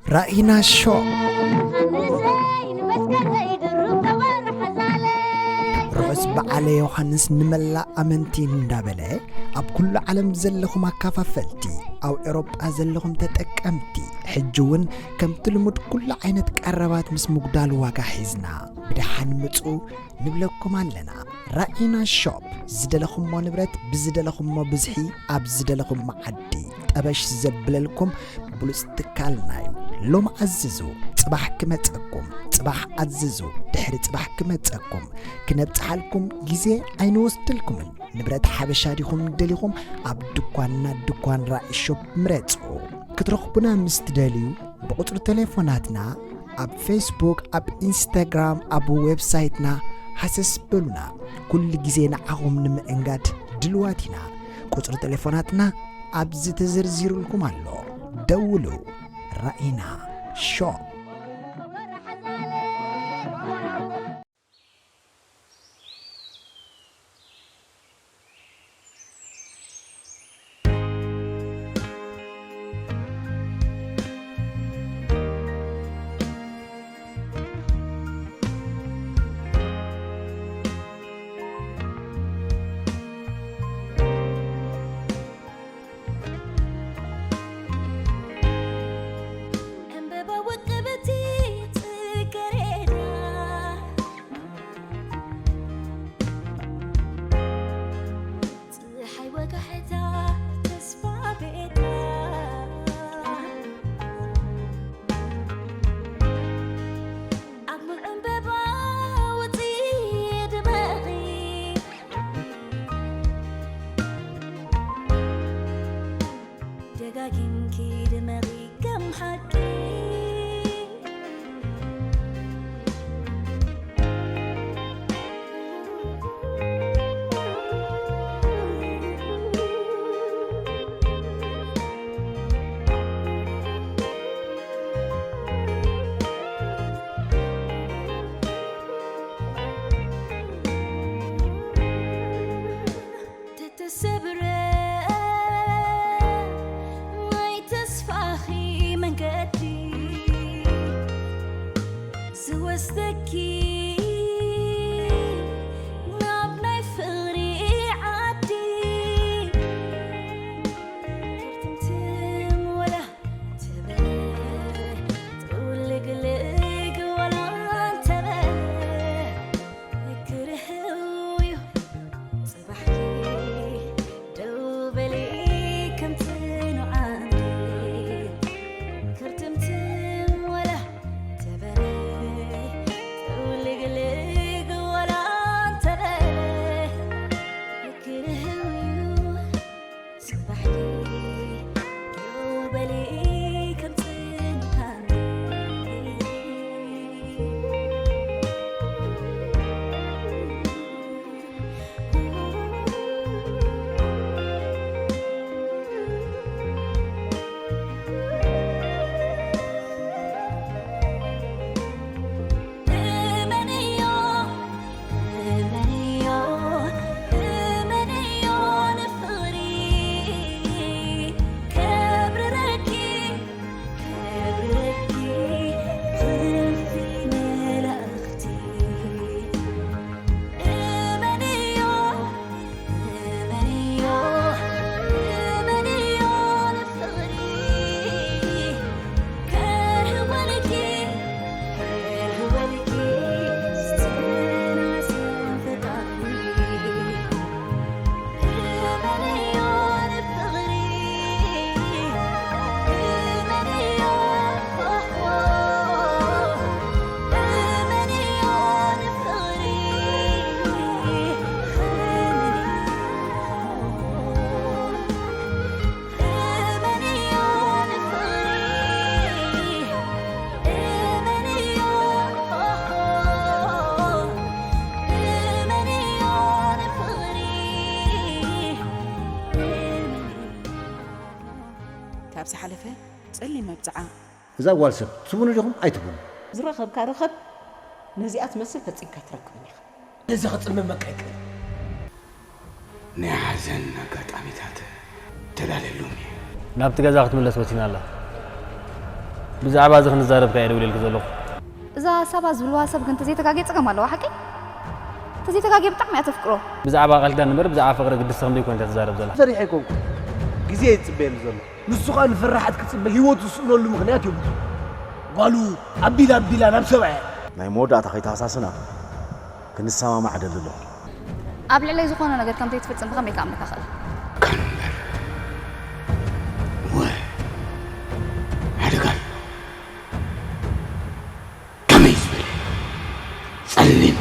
ራኢና ሾው። ርሑስ በዓለ ዮሃንስ ንመላእ ኣመንቲ እንዳበለ፣ ኣብ ኩሉ ዓለም ዘለኹም ኣካፋፈልቲ፣ ኣብ ኤውሮጳ ዘለኹም ተጠቀምቲ፣ ሕጂ እውን ከምቲ ልሙድ ኩሉ ዓይነት ቀረባት ምስ ምጉዳል ዋጋ ሒዝና ብደሓን ምጹ ንብለኩም ኣለና። ራኢና ሾፕ፣ ዝደለኹሞ ንብረት ብዝደለኹሞ ብዝሒ ኣብ ዝደለኹም መዓዲ ጠበሽ ዘብለልኩም ብሉጽ ትካልና እዩ። ሎም ኣዝዙ፣ ጽባሕ ክመጸኩም፣ ጽባሕ ኣዝዙ፣ ድሕሪ ጽባሕ ክመጸኩም፣ ክነብጽሓልኩም ግዜ ኣይንወስደልኩምን። ንብረት ሓበሻ ዲኹም ደሊኹም፣ ኣብ ድኳንና ድኳን ራኢ ሾፕ ምረጹ። ክትረኽቡና ምስ ትደልዩ፣ ብቁጽሪ ቴሌፎናትና ኣብ ፌስቡክ፣ ኣብ ኢንስታግራም፣ ኣብ ዌብሳይትና ሃሰስ በሉና። ኩሉ ግዜ ንዓኹም ንምእንጋድ ድልዋት ኢና። ቁጽሪ ቴሌፎናትና ኣብዚ ተዘርዚሩልኩም ኣሎ። ደውሉ። ራኢና ሾፕ። ዕምበባ ውቅብቲ ጽጌረዳ፣ ጸሓይ ወጋሕታ ተስፋ ቤታ፣ ኣብ ሙሉእ ዕምበባ ውጺ ድመቒ፣ ደጋጊምኪ ድመቒ ከም ሓቂ። ተተሰብረ ናይ ተስፋኺ መንገዲ፣ ዝወስደኪ ናብ ናይ ፍቕሪ ዓዲ። ትምትም ወላ ተበለ፣ ጥውልግልግ ወላ እንተበለ፣ ክርህው እዩ። ጽባሕኪ ደው በሊ ከም ጽኑዕ ዓንዲ፣ ክርትምትም ወላ ተበለ፣ ጥውልግልግ ወላ እንተበለ፣ ክርህው እዩ። ጽባሕኪ ደው በሊ ከም ጽንሃኒ። እመንዮ፣ እመንዮ፣ እመንዮ ንፍቕሪ ከብርረኪ፣ ከብርረኪ እልፊ መላእኽቲ። እመንዮ፣ እመንዮ፣ እመንዮ ንፍቕሪ ከርህወልኪ፣ ከርህወልኪ ዝተናዘ ፈጣሪ። እመንዮ ንፍቕሪ፣ እመንዮ፣ ኦሆ፣ እመንዮ ንፍቕሪ። ካብ ዝሓለፈ ጸሊም መብጽዓ። እዛ ጓል ሰብ ትቡኒ ዲኹም ኣይትቡኑ? ዝረኸብካ ርኸብ፣ ነዚኣ ትመስል ፈጺምካ ትረክብን ኢኻ። ነዚ ክጽምመካ ኣይክእልን። ናይ ሓዘን ኣጋጣሚታት ተዳልየሎም እየ። ናብቲ ገዛ ክትምለስ ወሲና ኣላ። ብዛዕባ እዚ ክንዛረብ ከኣ እየ ደውለልኪ ዘለኹ። እዛ ሳባ ዝብልዋ ሰብ ግን ተዘይተጋግየ ጸገም ኣለዋ፣ ሓቂ? ተዘይተጋግየ ብጣዕሚ እያ ተፍቅሮ። ብዛዕባ ቃል ኪዳን እምበር ብዛዕባ ፍቕሪ ግድስ ከም ዘይኮነ እያ ትዛረብ ዘላ። ፈሪሐ ኣይኮንኩን። ግዜ እየ ዝጽበየሉ ዘለኹ። ንሱ ኸኣ ንፍርሓት ክጽበ ህይወቱ ዝስእነሉ ምኽንያት የብሉን። ጓሉ ኣቢላ ኣቢላ ናብ ሰብኣያ። ናይ መወዳእታ ከይተሃሳስና ክንሰማማዕ እደሊ ኣለኹ። ኣብ ልዕለይ ዝኾነ ነገር ከም ዘይትፍጽም ብኸመይ ክኣምነካ እኽእል? ሓደጋ ኣሎ። ከመይ ዝበለ ጸሊም።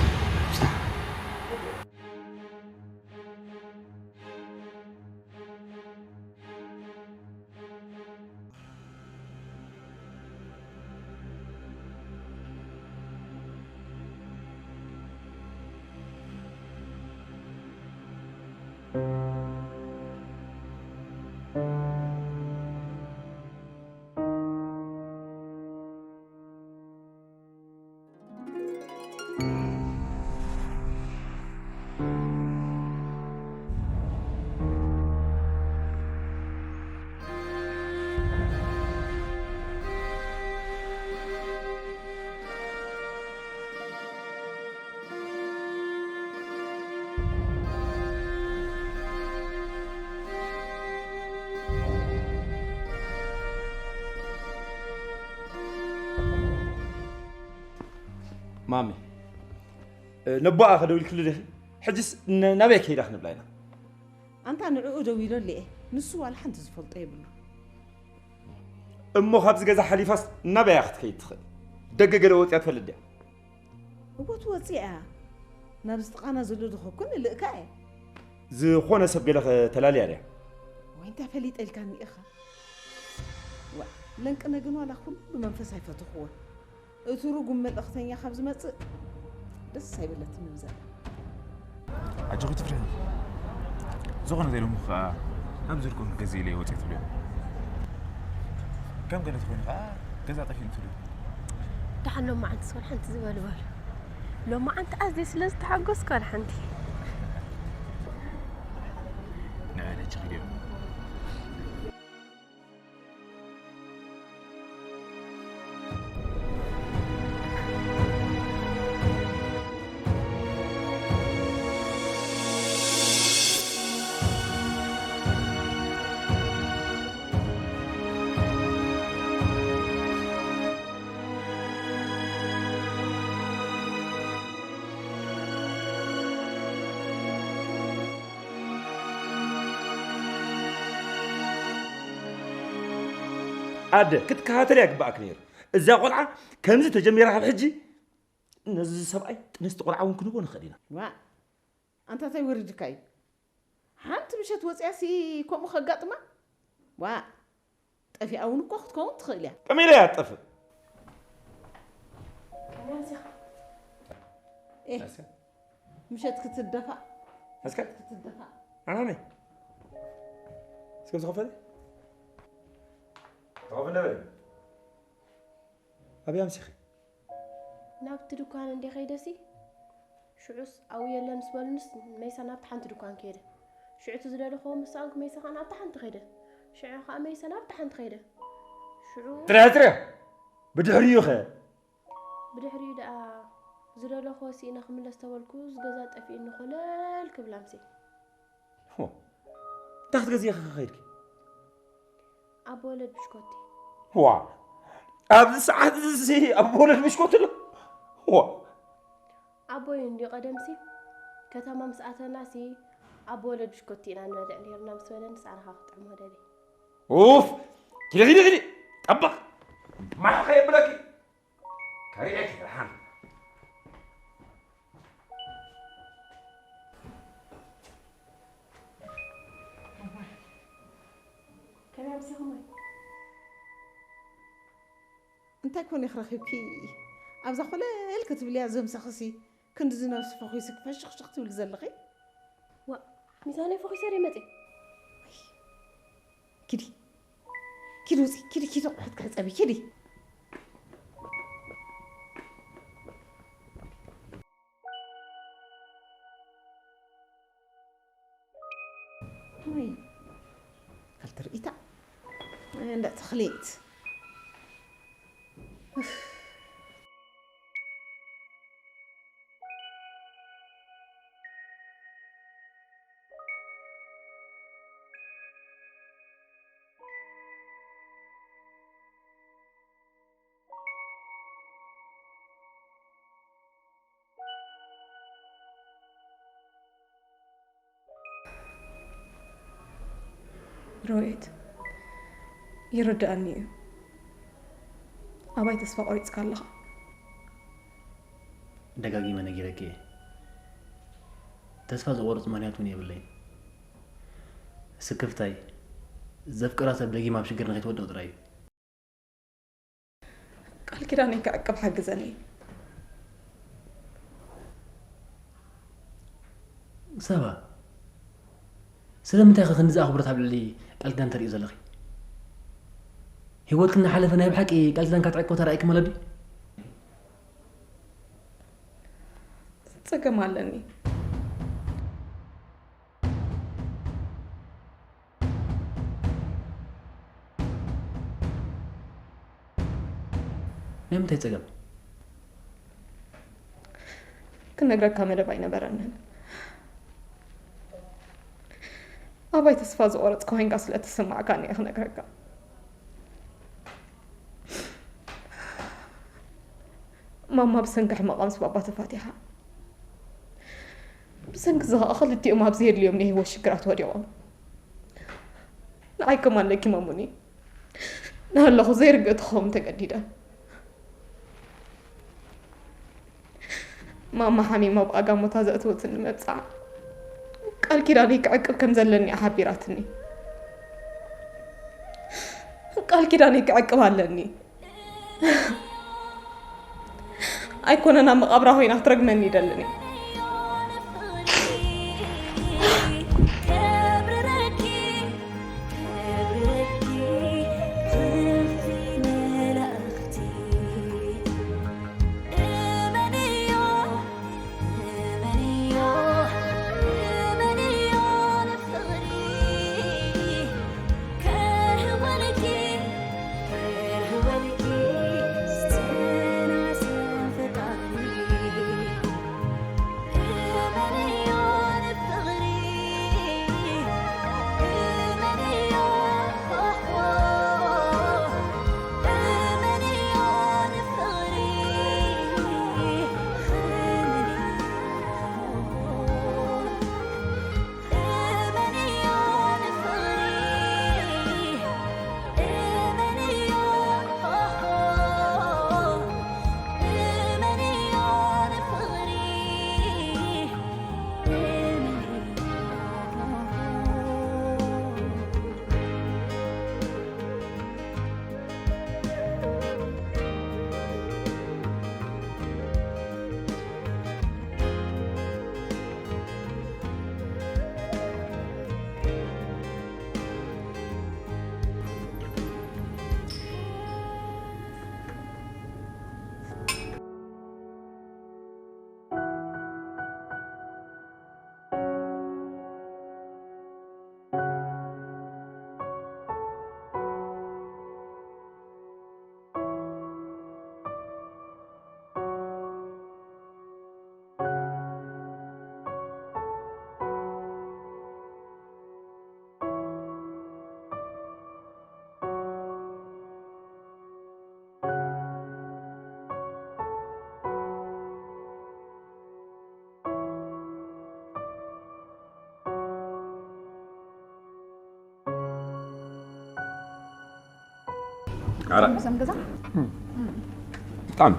ማሚ፣ ነቦኣ ከደውልክሉ ዲኺ? ሕጅስ ን-፣ ናበይ ከይዳ ክንብላ ኢና? ኣንታ ንዕኡ ደዊለሉ እየ። ንሱ ዋላ ሓንቲ ዝፈልጦ የብሉ። እሞ ካብዚ ገዛ ሓሊፋስ ናበይ እያ ክትከይድ ትኽእል? ደገ ገለ ወፂኣ ትፈልጥ ድያ? እወ ትወፅእ እያ። ናብዚ ጥቓና ዘሎ ዶ ኮን ንልእካ እየ። ዝኾነ ሰብ ገለ ከተላልያ ድያ? ወይ እንታይ ፈሊጠ ኢልካኒ ኢኻ? ዋ፣ ለንቅነ ግን ዋላ ኩሉ መንፈስ ኣይፈተኽዎን። እቲ ርጉም መልእኽተኛ ካብ ዝመጽእ ደስ ኣይበለትንን ዘላ። ኣጆኺ ትፍርሒ። ዝኾነ ዘይሎምኹ ከኣ ናብ ዝልኩም ክገዝእ ኢለ እየ ወጺኤ ትብልዮ። ከም ገለ ተኾይኑ ከኣ ገዛ ጠፊኡኒ ትብልዮ። ደሓን ሎማዓንትስ ወላ ሓንቲ ዝበሉ በሉ። ሎማዓንቲ ኣዝየ ስለ ዝተሓጎስኩ ወላ ሓንቲ። ንዕል ሕጂ ኺድዮ። ኣደ፣ ክትከታተልያ ይግባኣክ ነይሩ። እዛ ቆልዓ ከምዚ ተጀሚራ ካብ ሕጂ ነዚ ሰብኣይ ጥንስቲ ቆልዓ እውን ክንህቦ ንኽእል ኢና። ዋእ፣ ኣንታ እንታይ ወሪድካ እዩ? ሓንቲ ምሸት ወፂኣሲ ከምኡ ከጋጥማ? ዋእ፣ ጠፊኣ እውን እኮ ክትከውን ትኽእል እያ። ከመይ ኢላ እያ ትጠፍእ? ከመይ ኣምሲኻ? ኤህ፣ እስከ። ምሸት ክትደፋእ። እስከ። ምሸት ክትደፋእ። ኣናኒ። እስከ ዝኸፈለ? ተኸፍለ በል። ኣበይ ኣምሲኺ? ናብቲ ድኳን እንዴ ከይደሲ? ሽዑስ ኣብኡ የለን ምስ በሉንስ፣ መይሳ ናብቲ ሓንቲ ድኳን ከይደ። ሽዑ እቲ ዝደለኽዎ ምስ ሰኣንኩ፣ መይሳ ኸኣ ናብታ ሓንቲ ከይደ። ሽዑ ኸኣ መይሳ ናብታ ሓንቲ ከይደ። ሽዑ ትርያ፣ ትርያ! ብድሕሪኡ ኸ? ብድሕሪኡ ደኣ ዝደለኽዎ ስኢነ ክምለስ ተበልኩ፣ እዚ ገዛ ጠፊኡኒ ኮለል ክብል ኣምስየ። ሆ፣ እንታይ ክትገዝኢ ኢኺ ከይድኪ? ኣቦ ወለድ ብሽኮቲ። ዋ፣ ኣብዚ ሰዓት እዚ ኣቦ ወለድ ብሽኮቲ ኣሎ? ዋ። ኣቦይ እንድዩ ቀደምሲ፣ ከተማ ምስ ኣተናሲ፣ ኣቦ ወለድ ብሽኮቲ ኢና ንበልዕ ነይርና ምስ በለኒ፣ ንስኣና ኸኣ ክትጥዕሞ ደልየ። ኡፍ! ኪዲ፣ ኪዲ፣ ኪዲ! ጠበቕ! ማሕ ከየብለኪ! ከርእየኪ ደሓን። ከመይ ኣምሲኹም ወይ? እንታይ ኮን ኢኺ ረኺብኪ? ኣብዛ ኮለል ክትብልያ ዘምሰኽሲ ክንድዚ ነብሲ ፈኺስኪ ፈሽኽሽኽ ትብሊ ዘለኺ? ዋእ፣ ሚዛነይ ፈኺሰ ድየ መፅየ? ኪዲ፣ ኪዲ ውፂ፣ ኪዲ፣ ኪዲ ኣቑሑት ክሕፀቢ፣ ኪዲ። ወይ፣ ካልቲ ርኢታ። እንዳ ተኽሊት። ሮይት፣ ይርድኣኒ እዩ። ኣባይ ተስፋ ቆሪጽካ ኣለኻ። ደጋጊመ ነጊረኪ እየ። ተስፋ ዝቆርጽ ምኽንያት እውን የብለይን። ስክፍታይ፣ ዘፍቅራ ሰብ ደጊማ ኣብ ሽግር ንኸይትወድቕ ጥራይ እዩ። ቃል ኪዳነይ ክዕቅብ ሓግዘኒ። ሰባ፣ ስለምንታይ ኢኺ ክንድዚ ኣኽብሮት ኣብ ልዕሊ ቃል ኪዳን ተርእዩ ዘለኺ? ህይወትኪ እናሓለፈ ናይ ብሓቂ ቃል ኪዳን ካትዕቅብ ተራእይኪ ማለት ድዩ? ጸገም ኣለኒ። ናይ ምንታይ ጸገም? ክነግረካ መደብ ኣይነበረንን። ኣባይ ተስፋ ዝቆረጽ ኮይንካ ስለ ተሰማዕካኒ እየ ክነግረካ። ማማ ብሰንኪ ሕመቓ ምስ ባባ ተፋቲሓ። ብሰንኪ እዚ ኸኣ ክልቲኦም ኣብ ዘየድልዮም ናይ ህይወት ሽግራት ወዲቖም። ንዓይ ከማን ለኪሞሙኒ። እናሃለኹ ዘይርግእ ክኸውን ተገዲደ። ማማ ሓሚማ ኣብ ኣጋሞታ ዘእተወትኒ መብጽዓ ቃል ኪዳነይ ክዕቅብ ከም ዘለኒ እያ ሓቢራትኒ። ቃል ኪዳነይ ክዕቅብ ኣለኒ። ኣይኮነን ኣብ መቓብራ ኮይና ክትረግመኒ ይደልን እየ። ኣረ ብሰም ገዛ ብጣዕሚ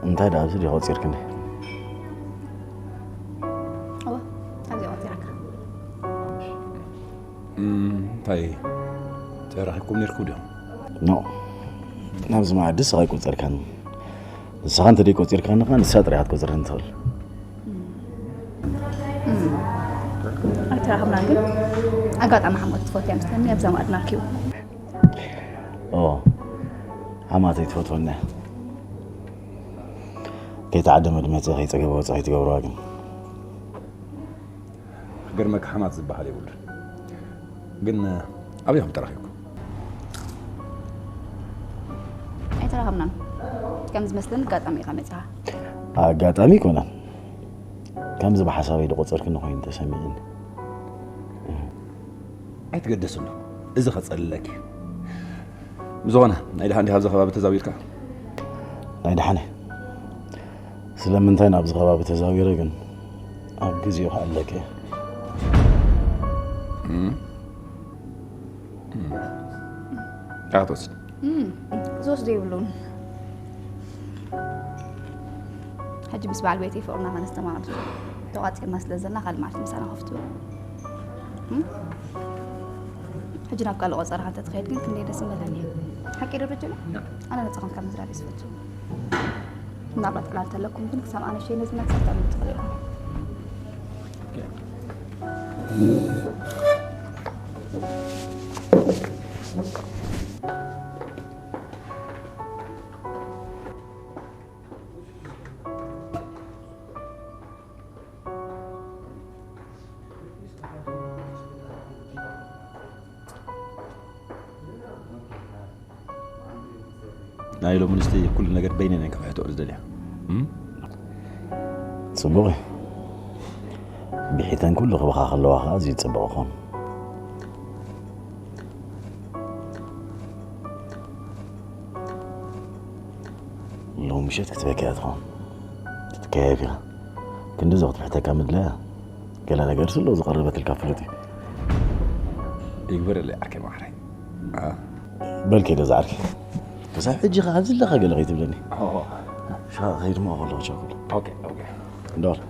እንታይ ደኣ ኣብዚ ዲኻ ወጺርክኒ? ኣይ፣ ተራኺብኩም ነርኩም ዲኹም? ኖ፣ ናብዚ መኣዲ ንስኻ ኣይቆጸርካን። ንስኻ እንተ ደይቆጺርካኒ ኸኣ ንሳ ጥራይ እያ ክትቆጽረኒ ትኽእል። ኣይተራኸብናን፣ ግን ኣጋጣሚ ሓማት ትፈትያ መስለኒ ኣብዛ መኣድና ርኪቡ። ኦ፣ ሓማተይ ትፈትወኒ እያ። ከይተዓደመ ድመጸ ከይጸገበ ወጸ ከይትገብርዋ ግን። ክገርመካ ሓማት ዝበሃል የብሉን። ግን ኣበይ ኢኹም ተራኺብኩም? ኣይተራኸብናን። ከም ዝመስለኒ ኣጋጣሚ ኢኻ መጺኻ። ኣጋጣሚ ኣይኮነን። ከምዚ ብሓሳበይ ዝቖጸርክኒ ኮይኑ ተሰሚዕኒ። ኣይትገደስሉ። እዚ ከጸልለኪ። ብዝኾነ፣ ናይ ደሓን ዲኻ ኣብዚ ከባቢ ተዛዊርካ? ናይ ደሓን እየ። ስለምንታይ ናብዚ ከባቢ ተዛዊረ ግን ኣብ ግዜኡ ክኣለኪ እየ። እም። እም። እንታይ ክትወስድ? እም፣ ዝወስዶ የብሉን። ሕጂ ምስ በዓል ቤተይ ፍቕርና ከነስተማቕር ተቋጺርና ስለ ዘለና ካልእ መዓልቲ ምሳና ከፍቱ። እም? ሕጂ ናብ ካልእ ቆጸራ እንተ ትኸይድ ግን ክንደይ ደስ ምበለኒ። ሓቂ ዶ ረጅለ? ና። ኣነ ነጻ ኮንካ ምዝራብ እየ ዝፈቱ። ምናልባት ዕላል ተለኩም ግን ክሳብ ኣነ ሸይነ ዝመጽእ ተዕልሉ ትኽእሉ ኢኹም። ኦኬ። ናይ ሎሚ ኣንስተይ ኩሉ ነገር በይነን እየን ክፍሕትኦ ዝደልያ። እም? ጽቡቕ እዩ። ብሒተን ኩሉ ክብኻ ከለዋ ኸኣ ኣዝዩ ጽቡቕ ይኾን። ሎሚ ምሸት ክትበኪ እያ ትኸውን። ክትከየፍ ኢኻ። ክንድዚ ክትፍሕተካ ምድላያ ገለ ነገር ስለ ዝቐረበትልካ ፍሉጥ እዩ። ይግበረለይ ዓርከይ መሓረይ። አ። በል ከይደ ዝዓርከይ። ክሳብ ሕጂ ኸዓ ኣብዚ ኣለኻ ገለ ከይትብለኒ። ኦ። ሻ-፣ ኸይድ እሞ ከለኹ ቸኩል። ኦኬ፣ ኦኬ። እንደዋል።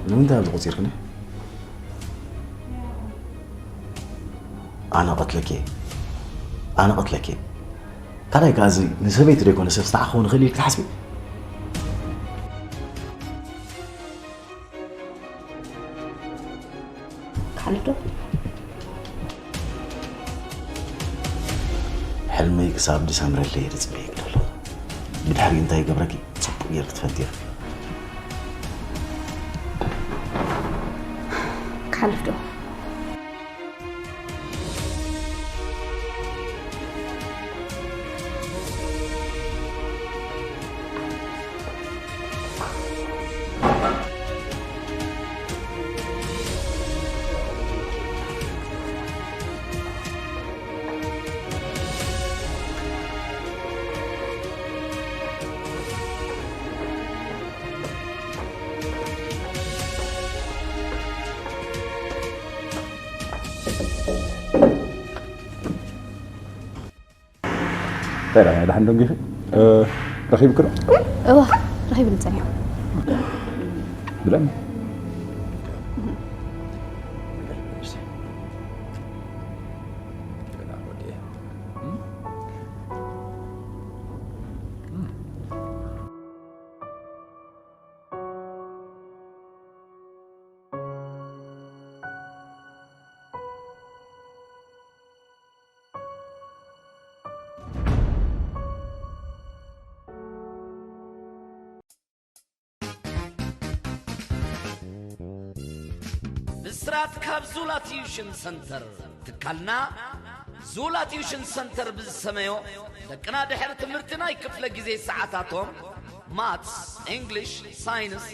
ንምንታይ ኣብዚ ቆጺርክኒ? ኣነ ቀትለኪ እየ። ኣነ ቀትለኪ እየ። ካልኣይ ከኣ እዚ ንሰበይቲ ዘይኮነ ሰብ ዝተዓኸወ ንኽእል ኢልኪ ትሓስቢ? ክሓልፍ ዶ? ሕልመይ ክሳብ ዝሰምረለይ እየ ዝጽበየኪ ዘለኹ። ብድሕሪኡ እንታይ ይገብረኪ ጽቡቕ ጌርኪ ትፈልጢ ኢኺ። ክሓልፍ ዶ? እንታይ ደኣ፣ ደሓን ደንጊኺ? እ፣ ረኺብኪ ዶ? እዋ፣ ረኺብኒ ጸኒሑ። ብለኒ። ብስራት ካብ ዙላ ቲዩሽን ሰንተር። ትካልና ዙላ ቲዩሽን ሰንተር ብዝሰመዮ፣ ደቅና ድሕሪ ትምህርቲ ናይ ክፍለ ግዜ ሰዓታቶም ማትስ፣ እንግሊሽ፣ ሳይንስ፣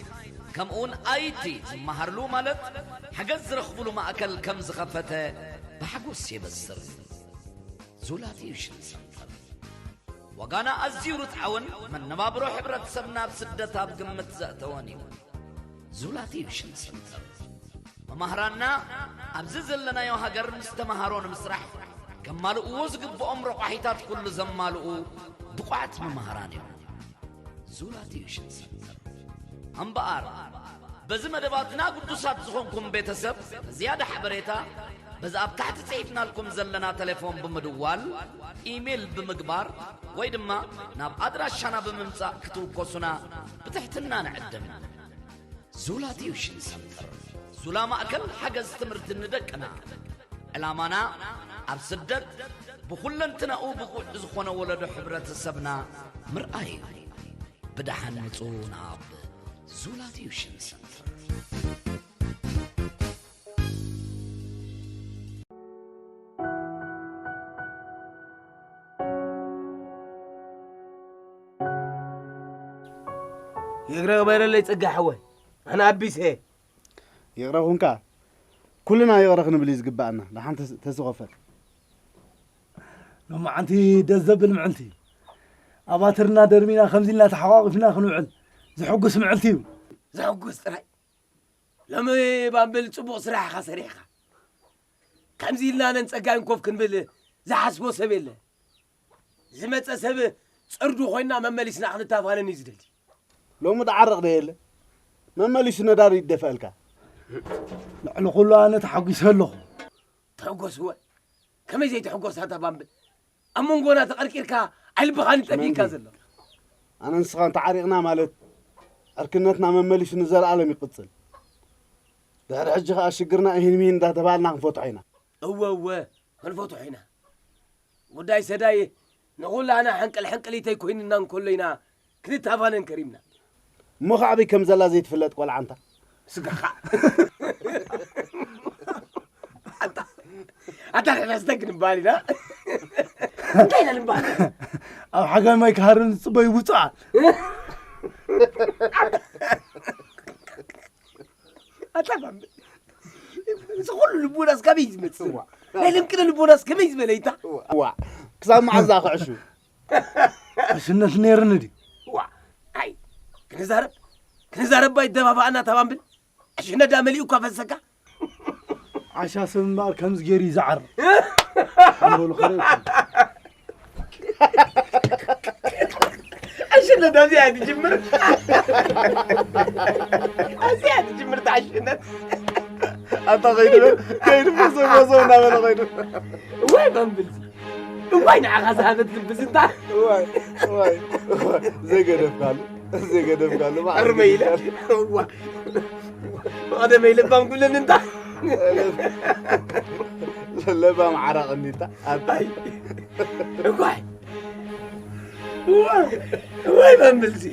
ከምኡውን ኣይቲ ዝመሃርሉ ማለት ሓገዝ ዝረኽብሉ ማእከል ከም ዝኸፈተ ብሓጎስ የበስር። ዙላ ቲዩሽን ሰንተር። ዋጋና ኣዝዩ ርትዓውን መነባብሮ ሕብረተሰብና ኣብ ስደት ኣብ ግምት ዘእተወን እዩ። ዙላ ቲዩሽን ሰንተር። መማህራንና ኣብዚ ዘለናዮ ሃገር ምስ ተመሃሮ ንምስራሕ ከማልእዎ ዝግብኦም ረቋሒታት ኩሉ ዘማልኡ ብቑዓት መማህራን እዮም። ዙላ ቲዩሽን ሰንተር። እምበኣር፣ በዚ መደባትና ግዱሳት ዝኾንኩም ቤተሰብ ንዝያዳ ሓበሬታ በዚ ኣብ ታሕቲ ጽሒፍናልኩም ዘለና ቴሌፎን ብምድዋል፣ ኢሜል ብምግባር ወይ ድማ ናብ ኣድራሻና ብምምጻእ ክትውከሱና ብትሕትና ንዕድም። ዙላ ቲዩሽን ሰንተር። ዙላ ማእከል ሓገዝ ትምህርቲ ንደቅና። ዕላማና ኣብ ስደት ብኹለንትናኡ ብቑዕ ዝኾነ ወለዶ ሕብረተሰብና ምርኣይ እዩ። ብደሓን ምጹ ናብ ዙላ ቲዩሽን ሰንተር። ይቕረ ግበረለይ ጸጋ ሓወይ፣ ኣነ ኣቢሰ። ይቕረ ኩንካ፣ ኩልና ይቕረ ክንብል እዩ ዝግብኣና። ደሓን ተስ-፣ ተስኸፈል። ሎማዓንቲ ደስ ዘብል ምዕልቲ እዩ። ኣባትርና ደርሚና ከምዚ ኢልና ተሓቋቒፍና ክንውዕል ዝሕጉስ ምዕልቲ እዩ። ዘሐጉስ ጥራይ። ሎሚ ባምብል ጽቡቕ ስራሕ ኢኻ ሰሪሕኻ። ከምዚ ኢልና ኣነን ጸጋይን ኮፍ ክንብል ዝሓስቦ ሰብ የለ። ዝመጸ ሰብ ጸርዱ ኮይና መመሊስና ክንተፋነን እዩ ዝደሊ። ሎሚ ትዓርቕ ዶ የለ? መመሊሱ ነዳዲ ይደፈኣልካ። ልዕሊ ኩሉ ኣነ ተሓጒሰ ኣለኹ። ተሕጎስ እወ። ከመይ ዘይትሕጎስ ኣታ ባምብል? ኣብ መንጎና ተቐርቂርካ ኣይልብኻን ጠፊእካ መንዲ። ዘሎ። ኣነ ንስኻን ተዓሪቕና ማለት ዕርክነትና መመሊሱ ንዘለኣለም ይቕጽል። ድሕሪ ሕጂ ኸኣ ሽግርና እሂን ምሂን እንዳተባሃልና ክንፈትሖ ኢና። እወ፣ እወ፣ ክንፈትሖ ኢና። ጉዳይ ሰዳይ ንኹላና ሕንቅል ሕንቅሊተይ ኮይንና እንከሎ ኢና ክንተፋነን ከሪምና። እሞ ኸዓ ኣበይ ከም ዘላ ዘይትፍለጥ ቆልዓ እንታ። ስጋኻ። ኣታ፣ ኣታ ንሕና ስደግ ንበሃል ኢና። እንታይ ኢና ንበሃል? ኣብ ሓጋይ ማይ ክሃርም ዝጽበዩ ብፁዓት። ኣታ ባምብል። እዚ ኩሉ ልቦናስ ካበይ ዝመጽእ? እዋ። ናይ ለምቅነ ልቦናስ ከመይ ዝበለ ይታ? እዋ። ክሳብ መዓዝ ክዕሹ? ዕሽነት ነይርኒ ድዩ? እዋ። ኣይ፣ ክንዛረብ፣ ክንዛረብ ባይ ደባባኣና ታባምብል። ዕሽነት ዳ መሊኡ እኳ ፈሰካ? ዓሻ ሰብ እምበኣር ከምዚ ገይሩ እዩ ዝዓር። ሓንጎሉ ከረብ ይኮን። ዕሽነት ኣብዚኣ ትጅምር። ኣብዚኣ ትጅምር እታ ዕሽነት። ኣታ ከይዱ፣ ከይዱ ፈሰው፣ ፈሰው እናበለ ከይዱ። ወይ በምብል። እዋይ ንዓኻ ዝሃበት ልብስ እንታ። እዋይ፣ እዋይ፣ እዋይ። ዘይገደፍካሉ፣ ዘይገደፍካሉ። ማዕረ እርመ ኢለ። እዋ። ብቐደመይ ለባም ኩለን እንታ። ለባም ዓራቕ እንዲታ። ኣታ። ኣይ። እዋይ። እዋይ። እዋይ በምብል ሲ።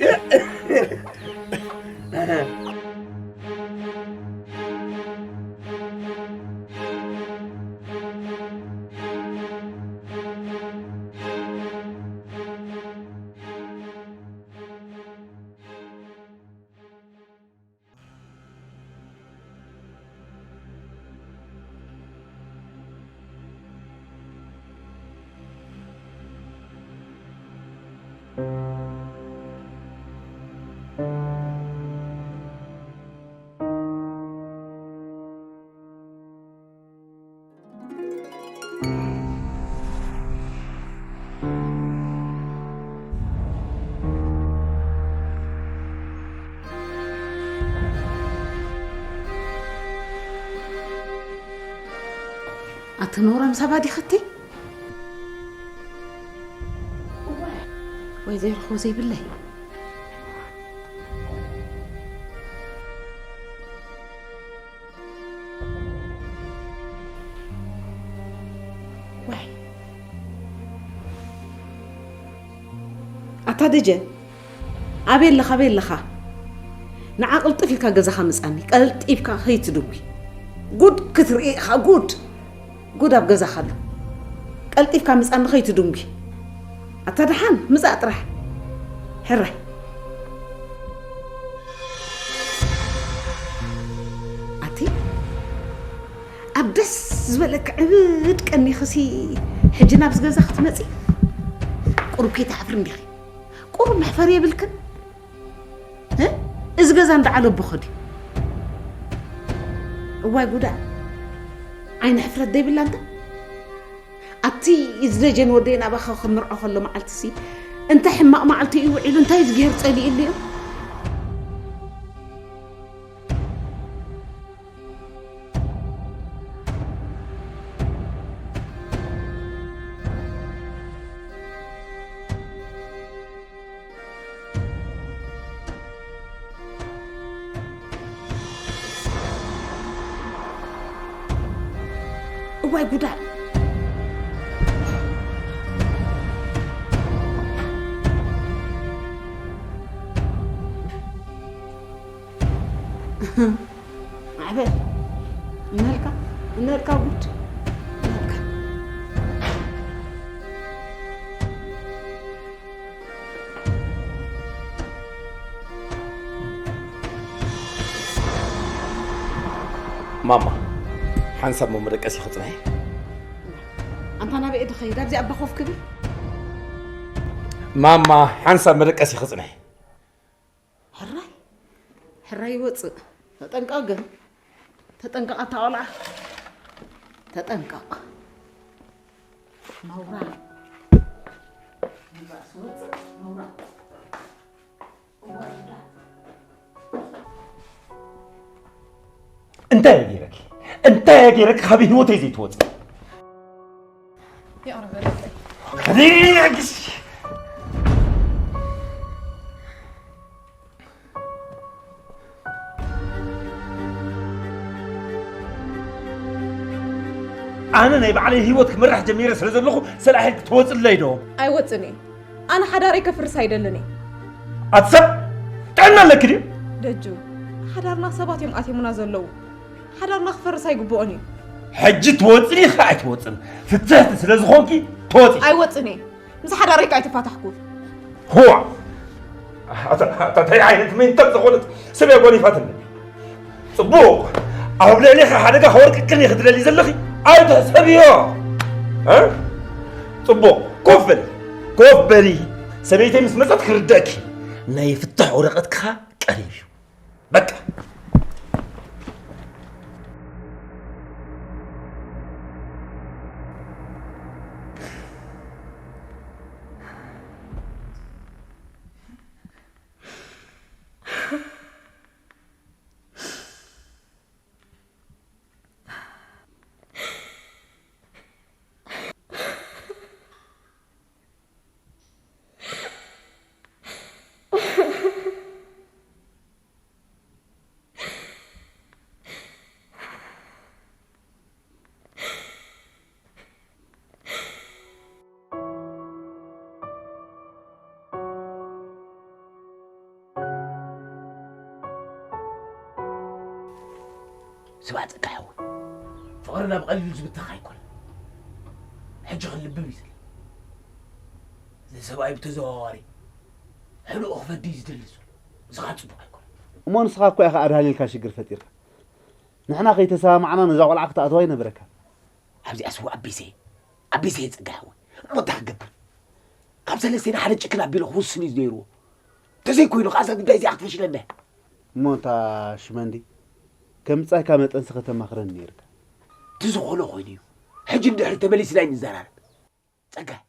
ኣቲ ነውራም ሳባ ዲኽቲ? ወይ ዘይረኽቦ ዘይብለይ? ዋይ። ኣታ ደጀ፣ ኣበይ ኣለኻ፣ ኣበይ ኣለኻ? ንዓ ቅልጥፍ ኢልካ ገዛኻ ምጻኒ፣ ቀልጢፍካ ከይትድዊ። ጉድ ክትርኢ ኢኻ፣ ጉድ! ጉድ ኣብ ገዛኻ ኣሎ። ቀልጢፍካ ምጻኒ ከይትድንጉ። ኣታ ደሓን ምጻእ ጥራሕ። ሕራይ። ኣቲ ኣብ ደስ ዝበለኪ ዕብድ ቀኒኽሲ ሕጂ ናብዚ ገዛ ክትመጺ? ቁሩብ ከይትሓፍሪ እንዲኺ። ቁሩብ መሕፈሪ የብልክን? እ? እዚ ገዛ እንዳ ዓለቦ ኸዲ። እዋይ ጉዳ። ዓይኒ ሕፍረት ደይብላ እንተ? ኣብቲ እዚ ደጀን ወደይ ናባኻ ክምርዖ ከሎ መዓልትሲ እንታይ ሕማቕ መዓልቲ እዩ ውዒሉ፣ እንታይ ዝገይር ጸሊእሉ እዩ? እዋይ ጉዳ! ማዕበል፣ እነልካ፣ እነልካ ጉድ፣ እነልካ። ማማ፣ ሓንሳብ እሞ መደቀሲ ክጽንሒ። ኣንታ ናበይ ድኸይድ? ኣብዚ ኣባ ኮፍ ክብል? ማማ፣ ሓንሳብ መደቀሲ ክጽንሒ። ሕራይ፣ ሕራይ ይወጽእ። ተጠንቀቕ ግን። ተጠንቀቕ ኣታ ቆልዓ። ተጠንቀቕ። ነውራ። ነውራ ስወጽእ፣ ነውራ። እዋይ፣ እዋይ። እንታይ እየ ገይረኪ? እንታይ እየ ገይረኪ? ካብ ህይወተይ ዘይትወጽኢ። ይቕረ በለለይ። ከደይ ግስ። ኣነ ናይ ባዕለይ ህይወት ክመርሕ ጀሚረ ስለ ዘለኹ ሰላሒ ክትወፅለይ ዶ? ኣይወፅን እየ። ኣነ ሓዳረይ ከፍርስ ኣይደልን እየ። ኣቲ ሰብ ጥዕና ኣለኪ ድዩ? ደጁ፣ ሓዳርና ሰባት እዮም ኣትየሙና ዘለዉ። ሓዳርና ክፈርስ ኣይግብኦን እዩ። ሕጂ ትወፅን ኢኺ ኣይትወፅን ፍትሕቲ ስለ ዝኾንኪ ትወፂ። ኣይወፅን እየ። ምስ ሓዳረይ ከኣ ኣይተፋታሕኩ። ህዋ! ኣታ ኣታ እንታይ ዓይነት መንተት ዝኾነት ሰብ እያ ጎኒፋትኒ። ጽቡቕ፣ ኣብ ልዕሌኻ ሓደጋ ከወርቅክን ኢኺ ትደሊ ዘለኺ ኣይትሕሰብዮ። እ? ጽቡቕ፣ ኮፍ በሊ፣ ኮፍ በሊ። ሰበይተይ ምስ መጸት ክርደእኪ። ናይ ፍታሕ ወረቐትካ ቀሪብ እዩ። በቃ። ስማዕ ጸጋ ሓወይ፣ ፍቕርና ብቐሊሉ ዝብተኽ ኣይኮነን። ሕጂ ክንልብም እዩ ዘለ። እዚ ሰብኣይ ብተዘዋዋሪ ሕልኡ ክፈዲ እዩ ዝደሊ ዘሎ። እዚ ኸኣ ጽቡቕ ኣይኮነን። እሞ ንስኻ እኮ ኢኻ ኣድሃሊልካ ሽግር ፈጢርካ። ንሕና ከይተሰማማዕና ነዛ ቆልዓ ክትኣትዋ ኣይነበረካን። ኣብዚኣ ስዋ ኣቢሰ፣ ኣቢሰ ጸጋ ሓወይ። እሞ እንታይ ክገብር? ካብ ሰለስቴና ሓደ ጭክን ኣቢሉ ክውስን እዩ ነይርዎ። ተዘይኮይኑ ከኣ እዛ ጉዳይ እዚኣ ክትፈሽለና እያ። እሞ እንታ ሽመንዲ፣ ከም ምጻይካ መጠንሲ ከተማኽረኒ ነይርካ። እቲ ዝኾነ ኮይኑ እዩ። ሕጂ ንድሕሪት ተመሊስና ኣይንዘራረብ። ጸጋይ፣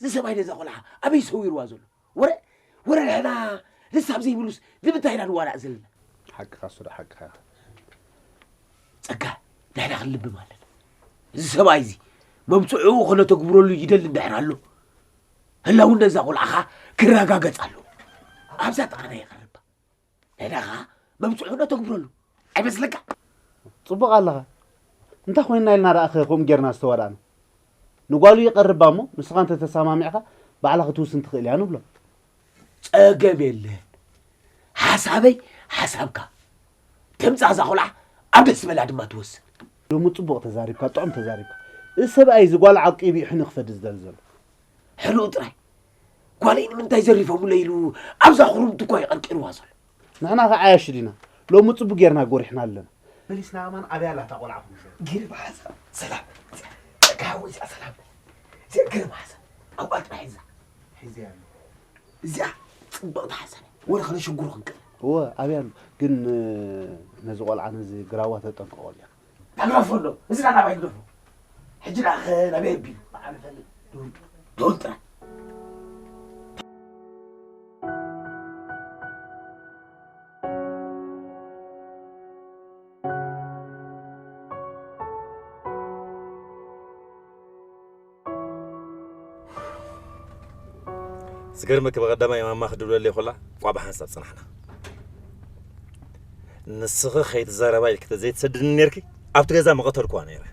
እዚ ሰብኣይ ነዛ ቆልዓ ኣበይ ሰዊርዋ ዘሎ? ወረ፣ ወረ ንሕና ንሳብ ዘይብሉስ ንምንታይ ኢና ንዋላእ ዘለና? ሓቅኻ ሱረ፣ ሓቅኻ ኢኻ። ጸጋ፣ ንሕና ክንልብም ኣለና። እዚ ሰብኣይ እዚ መምጽዕኡ ክነተግብረሉ ይደሊ እንድሕር ኣሎ፣ ህላውነት እዛ ቆልዓ ኸኣ ክረጋገጽ ኣለዎ። ኣብዛ ጥቓና ይቐርባ። ንሕና ኸኣ መምጽዑ ነተግብረሉ። ኣይመስለካ? ጽቡቕ ኣለኻ። እንታይ ኮይንና ኢልና ደኣ ኸ ከምኡ ጌርና ዝተዋዳእና? ንጓሉ ይቐርባ እሞ፣ ንስኻ እንተ ተሰማሚዕካ፣ ባዕላ ክትውስን ትኽእል እያ ንብሎ። ጸገም የለን። ሓሳበይ ሓሳብካ። ትምጻእ እዛ ቆልዓ ኣብ ደስ ዝበላ ድማ ትወስን። ሎሚ ጽቡቕ ተዛሪብካ፣ ጥዑም ተዛሪብካ። እዚ ሰብኣይ እዚ ጓል ዓቂቡ እዩ ሕነ ክፈዲ ዝደሊ ዘሎ። ሕልኡ ጥራይ። ጓለይ ንምንታይ ዘሪፎምለይ ኢሉ ኣብዛ ኩርምቲ እኳ እዩ ቀርቂርዋ ዘሎ። ንሕና ከዓያሹ ዲና? ሎሚ ጽቡቕ ጌርና ጎሪሕና ኣለና። ፕሊስ ናማን ኣበይ ኣላ እታ ቆልዓ? ገለ ብሓሳብ ሰላም። እዚኣ ደቂ ሓወይ እዚኣ ሰላም። እዚኣ ገለ ብሓሳብ ኣብኣ ጥራይ ሒዛ። ሒዘያ ኣሎ። እዚኣ ጽብቕቲ ሓሳብ እያ። ወረ ከነሸግሮ ክንቀል። እወ ኣብያ ኣሎ። ግን ነዚ ቆልዓ ነዚ ግራዋ ተጠንቀቐሉ ኢኻ። ኣግረፎ ኣሎ። እዚ ዳ ናባይ ግደፎ። ሕጂ ደኣ ኸ ናበይ ኣቢሉ? ብዓል ፈልጥ። ደውል ጥራይ። ዝገርመኪ ብቐዳማይ ማማ ክድውለለይ ኮላ ቋ ብሓንሳብ ጽናሕና። ንስኺ ከይትዛረባ ኢልኪ ተዘይትሰድኒ ነርኪ ኣብቲ ገዛ መቐተልኩዋ ነይረ።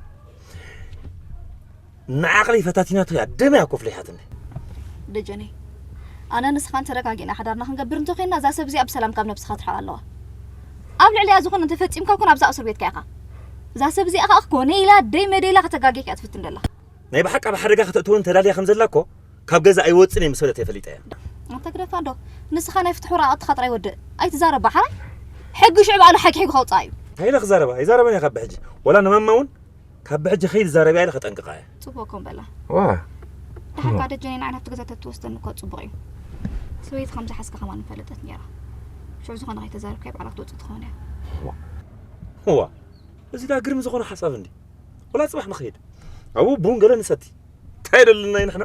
ንዓቕለይ ፈታቲናቶ እያ ደመያ ኮፍሊሓትኒ። ደጀነይ፣ ኣነ ንስኻን ተረጋጊና ሓዳርና ክንገብር እንተኾይንና እዛ ሰብ እዚኣ ብሰላም ካብ ነብስኻ ትርሓቕ ኣለዋ። ኣብ ልዕሊኣ ዝኾነ እንተፈጺምካ ኮን ኣብዛ እስር ቤትካ ኢኻ። እዛ ሰብ እዚኣ ኸኣ ኮነ ኢላ ደይ መደይ ኢላ ከተጋግየካ እያ ትፍትን ደላ። ናይ ብሓቂ ኣብ ሓደጋ ከተእትወኒ ተዳልያ ከም ዘላ እኮ ካብ ገዛ ኣይወጽን እየ ምስ በለት እየ ፈሊጠያ። ኣንታ ግደፋ እንዶ፣ ንስኻ ናይ ፍትሒ ወረቓቕትኻ ጥራይ ወድእ። ኣይትዛረባ ሓራይ። ሕጊ ሽዑ ባዕሉ ሓኪ ሕጊ ከውጽኣ እዩ። እንታይ ኢለ ክዛረባ? ኣይዛረበን እየ ካብ ብሕጂ። ወላ ንማማ እውን ካብ ብሕጂ ከይትዛረብያ ኢለ ከጠንቅቓ እየ። ጽቡቕ ኮን በላ። ዋ። ደሓር ከኣ ደጀኔ ንዓይ ናብቲ ገዛ ተትወስደኒ እኮ ጽቡቕ እዩ። ሰበይቲ ከም ዝሓዝካ ከማን ምፈለጠት ነይራ። ሽዑ ዝኾነ ከይተዛረብካዮ ባዕላ ክትወጽእ ትኸውን እያ። ዋ። እዚ ዳ ግርም ዝኾነ ሓሳብ እንዲ። ወላ ጽባሕ ንኸይድ። ኣብኡ ቡን ገለ ንሰቲ። እንታይ ደልና ኢና ንሕና?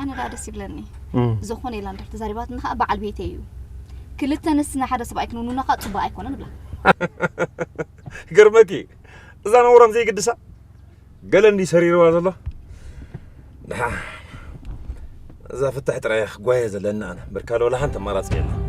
ኣነ ደኣ ደስ ይብለኒ። እም። ዝኾነ ኢላ እንድሕር ተዛሪባትና ኸኣ በዓል ቤተይ እዩ። ክልተ ኣንስቲ ንሓደ ሰብኣይ ክንውንና ኸኣ ጽቡቕ ኣይኮነን እብላ። ይገርመኪ፣ እዛ ነውራም ዘይግድሳ ገለ እንዲ ሰሪርዋ ዘሎ። ደሓ፣ እዛ ፍታሕ ጥራይ እያ ክጓየ ዘለኒ ኣነ። እምበር ካልእ ወላ ሓንቲ ኣማራጺ የለን።